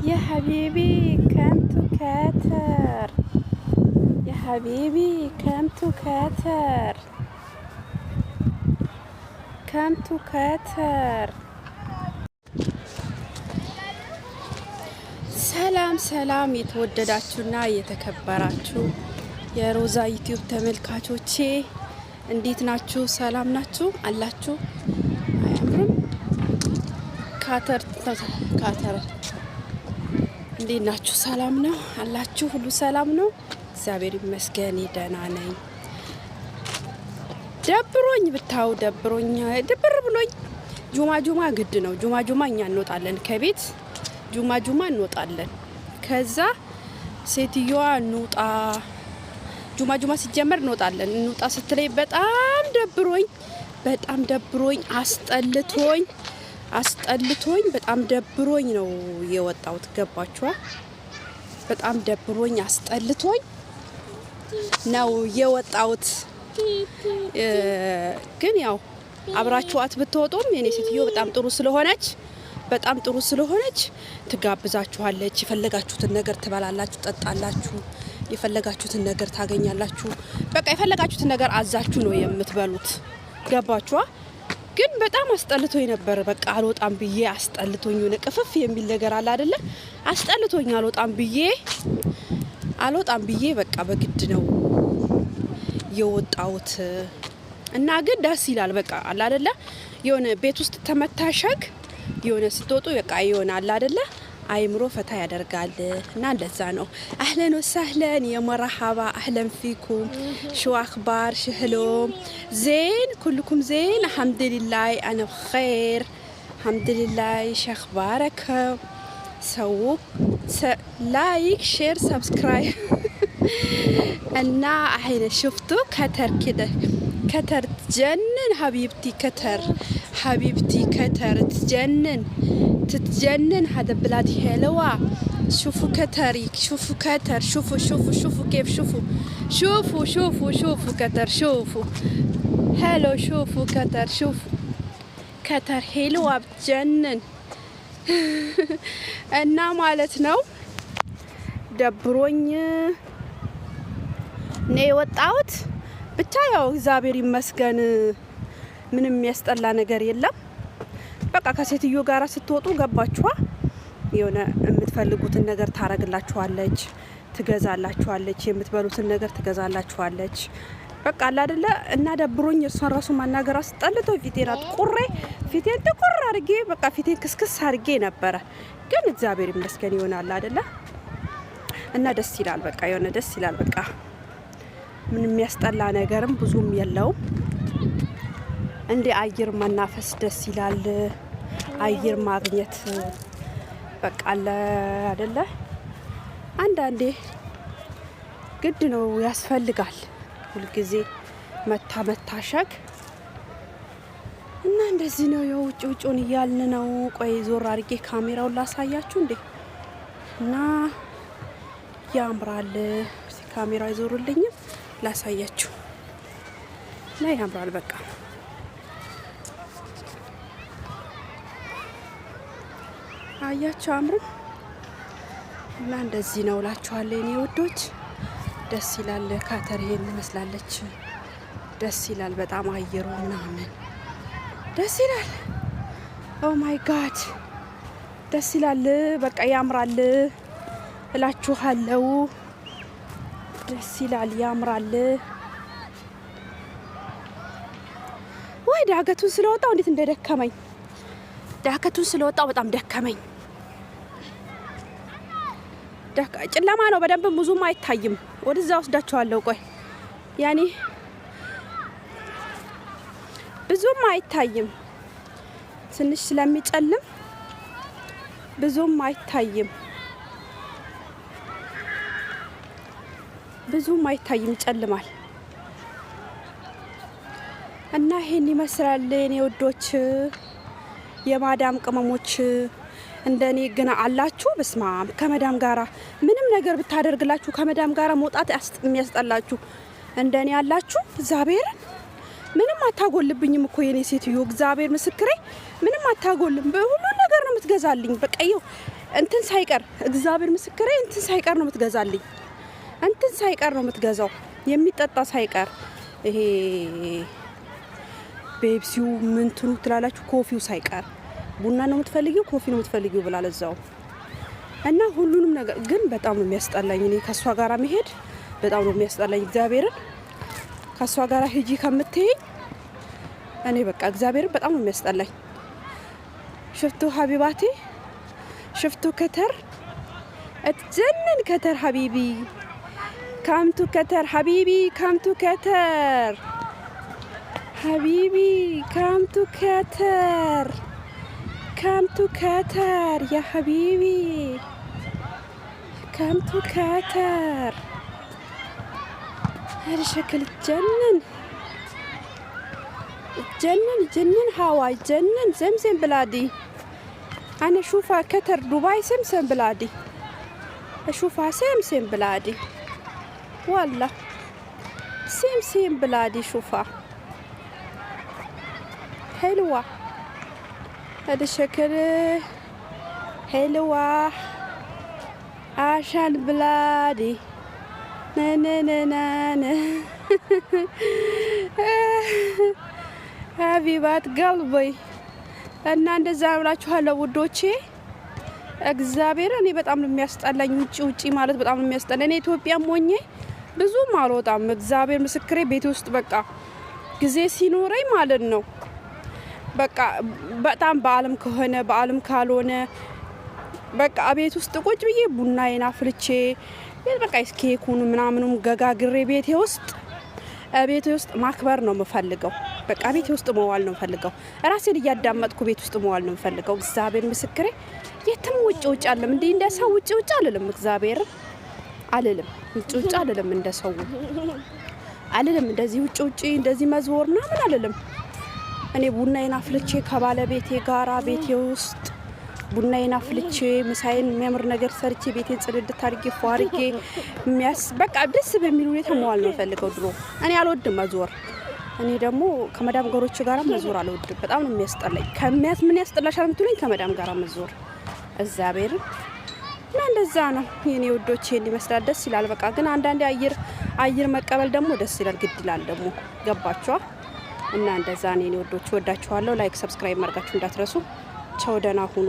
يا حبيبي come to Qatar، يا حبيبي come to Qatar، come to Qatar። ሰላም ሰላም፣ የተወደዳችሁና የተከበራችሁ የሮዛ ዩቲዩብ ተመልካቾቼ፣ እንዴት ናችሁ? ሰላም ናችሁ አላችሁ? አያምርም? ካተር ካተር እንዴት ናችሁ? ሰላም ነው አላችሁ? ሁሉ ሰላም ነው? እግዚአብሔር ይመስገን ደህና ነኝ። ደብሮኝ ብታው፣ ደብሮኝ፣ ድብር ብሎኝ። ጁማ ጁማ ግድ ነው። ጁማ ጁማ እኛ እንወጣለን ከቤት፣ ጁማ ጁማ እንወጣለን። ከዛ ሴትዮዋ እንውጣ፣ ጁማ ጁማ ሲጀመር እንወጣለን። እንውጣ ስትለኝ በጣም ደብሮኝ፣ በጣም ደብሮኝ፣ አስጠልቶኝ፣ አስጠልቶኝ፣ በጣም ደብሮኝ ነው የወጣሁት። ገባችኋ? በጣም ደብሮኝ አስጠልቶኝ ነው የወጣሁት። ግን ያው አብራችኋት ብትወጡም የኔ ሴትዮ በጣም ጥሩ ስለሆነች፣ በጣም ጥሩ ስለሆነች ትጋብዛችኋለች። የፈለጋችሁትን ነገር ትበላላችሁ፣ ትጠጣላችሁ፣ የፈለጋችሁትን ነገር ታገኛላችሁ። በቃ የፈለጋችሁትን ነገር አዛችሁ ነው የምትበሉት። ገባችኋ? ግን በጣም አስጠልቶኝ ነበር። በቃ አልወጣም ብዬ አስጠልቶኝ፣ የሆነ ቅፍፍ የሚል ነገር አለ አይደለ? አስጠልቶኝ አልወጣም ብዬ፣ አልወጣም ብዬ በቃ በግድ ነው የወጣሁት። እና ግን ደስ ይላል። በቃ አለ አይደለ? የሆነ ቤት ውስጥ ተመታሸግ የሆነ ስትወጡ በቃ የሆነ አለ አይደለ? አይምሮ ፈታ ያደርጋል እና እንደዛ ነው። أهلا وسهلا، يا مرحبا، أهلا فيكم، شو أخبار، شحالكم؟ زين؟ كلكم زين؟ الحمد لله أنا بخير، الحمد لله. شو أخبارك؟ سووا like، share، subscribe. እና الحين شفتوا قطر كده، قطر تجنن حبيبتي، قطر حبيبتي، قطر تجنن، تتجنن. هذا بلاد حلوة. شوفوا قطري، شوفوا قطر، شوفوا شوفوا شوفوا كيف، شوفوا شوفوا شوفوا شوفوا قطر، شوفوا حلو، شوفوا قطر، شوفوا قطر حلوة بتجنن. እና ማለት ነው ደብሮኝ ነው የወጣሁት። ብቻ ያው እግዚአብሔር ይመስገን ምንም የሚያስጠላ ነገር የለም። በቃ ከሴትዮ ጋር ስትወጡ፣ ገባችኋ? የሆነ የምትፈልጉትን ነገር ታረግላችኋለች፣ ትገዛላችኋለች፣ የምትበሉትን ነገር ትገዛላችኋለች። በቃ አለ አይደለ? እና ደብሮኝ እሷን ራሱ ማናገር አስጠልቶ ፊቴን አጥቁሬ፣ ፊቴን ጥቁር አድርጌ፣ በቃ ፊቴን ክስክስ አድርጌ ነበረ። ግን እግዚአብሔር ይመስገን ይሆናል አይደለ? እና ደስ ይላል። በቃ የሆነ ደስ ይላል። በቃ ምንም የሚያስጠላ ነገርም ብዙም የለውም። እንደ አየር መናፈስ ደስ ይላል። አየር ማግኘት በቃ አለ አይደለ? አንዳንዴ ግድ ነው፣ ያስፈልጋል። ሁልጊዜ መታ መታሸግ እና እንደዚህ ነው። የውጭ ውጭውን እያልን ነው። ቆይ ዞር አድርጌ ካሜራውን ላሳያችሁ እንዴ። እና ያምራል። ካሜራው አይዞርልኝም፣ ላሳያችሁ እና ያምራል። በቃ አያችሁ፣ አምርም? እና እንደዚህ ነው እላችኋለሁ የኔ ውዶች። ደስ ይላል። ካተር ይሄን ትመስላለች። ደስ ይላል በጣም፣ አየሩ ምናምን ደስ ይላል። Oh my God፣ ደስ ይላል። በቃ ያምራል እላችኋለሁ። ደስ ይላል፣ ያምራል። ወይ ዳገቱን ስለወጣው እንዴት እንደደከመኝ! ዳገቱን ስለወጣው በጣም ደከመኝ። ጨለማ ነው፣ በደንብ ብዙም አይታይም። ወደዛ ወስዳችኋለሁ። ቆይ፣ ያኔ ብዙም አይታይም፣ ትንሽ ስለሚጨልም ብዙም አይታይም፣ ብዙም አይታይም፣ ይጨልማል። እና ይሄን ይመስላል የኔ ውዶች፣ የማዳም ቅመሞች እንደኔ ግን አላችሁ? በስማም፣ ከመዳም ጋራ ምንም ነገር ብታደርግላችሁ ከመዳም ጋራ መውጣት የሚያስጠላችሁ እንደኔ አላችሁ? እግዚአብሔርን ምንም አታጎልብኝም እኮ የኔ ሴትዮ፣ እግዚአብሔር ምስክሬ፣ ምንም አታጎልም። ሁሉን ነገር ነው የምትገዛልኝ። በቃ ይኸው እንትን ሳይቀር፣ እግዚአብሔር ምስክሬ፣ እንትን ሳይቀር ነው የምትገዛልኝ። እንትን ሳይቀር ነው የምትገዛው፣ የሚጠጣ ሳይቀር፣ ይሄ ቤፕሲው ምንትኑ ትላላችሁ፣ coffee ው ሳይቀር፣ ቡና ነው የምትፈልጊው፣ coffee ነው የምትፈልጊው ብላ ለዛው እና ሁሉንም ነገር። ግን በጣም ነው የሚያስጠላኝ። እኔ ከእሷ ጋር መሄድ በጣም ነው የሚያስጠላኝ። እግዚአብሔርን ከእሷ ጋር ሂጂ ከምትይኝ እኔ በቃ እግዚአብሔርን በጣም ነው የሚያስጠላኝ። شفتوا حبيباتي، شفتوا قطر تجنن قطر حبيبي، come to قطر حبيبي، come to قطر حبيبي، come to قطر، come to قطر يا حبيبي، come to قطر. هذا شكل تجنن تجنن تجنن، هوا تجنن. same same بلادي، أنا أشوفها قطر دبي same same بلادي، أشوفها same same بلادي، والله same same بلادي شوفها حلوة. هذا الشكل حلوة عشان بلادي نا حبيبات قلبي እና እንደዛ ብላችኋለሁ ውዶቼ። እግዚአብሔር እኔ በጣም ነው የሚያስጠላኝ። ውጭ ውጭ ማለት በጣም ነው የሚያስጠላኝ። እኔ ኢትዮጵያም ሆኜ ብዙም አልወጣም። እግዚአብሔር ምስክሬ፣ ቤት ውስጥ በቃ ጊዜ ሲኖረኝ ማለት ነው፣ በቃ በጣም በዓልም ከሆነ በዓልም ካልሆነ በቃ ቤት ውስጥ ቁጭ ብዬ ቡናዬን አፍልቼ፣ በቃ ኬኩን ምናምኑም ገጋግሬ ቤቴ ውስጥ ማክበር ነው የምፈልገው። በቃ ቤቴ ውስጥ መዋል ነው የምፈልገው። ራሴን እያዳመጥኩ ቤት ውስጥ መዋል ነው የምፈልገው። እግዚአብሔር ምስክሬ፣ የትም ውጭ ውጭ አልልም። እንዲህ እንደ ሰው ውጭ ውጭ አልልም። እግዚአብሔርን አልልም። ውጭ ውጭ አልልም። እንደ ሰው አልልም። እንደዚህ ውጭ ውጭ እንደዚህ መዞር ምናምን አልልም። እኔ ቡናዬን አፍልቼ ከባለቤቴ ጋራ ቤቴ ውስጥ ቡናዬን አፍልቼ፣ ምሳዬን የሚያምር ነገር ሰርቼ፣ ቤቴን ጽድት አድርጌ፣ ፏ አድርጌ፣ የሚያስ በቃ ደስ በሚል ሁኔታ መዋል ነው የምፈልገው። ድሮ እኔ አልወድም መዞር። እኔ ደግሞ ከመዳም ገሮች ጋር መዞር አልወድም። በጣም ነው የሚያስጠላኝ። ከሚያስ ምን ያስጠላሻል የምትሉኝ ከመዳም ጋር መዞር፣ እግዚአብሔርን። እና እንደዛ ነው የኔ ውዶች፣ ይሄን ይመስላል። ደስ ይላል። በቃ ግን አንዳንዴ አየር አየር መቀበል ደግሞ ደስ ይላል፣ ግድ ይላል ደግሞ፣ ገባችኋ? እና እንደዛ ነው የኔ ውዶች፣ ወዳችኋለሁ። Like subscribe ማድረጋችሁ እንዳትረሱ። ቻው፣ ደህና ሁኑ።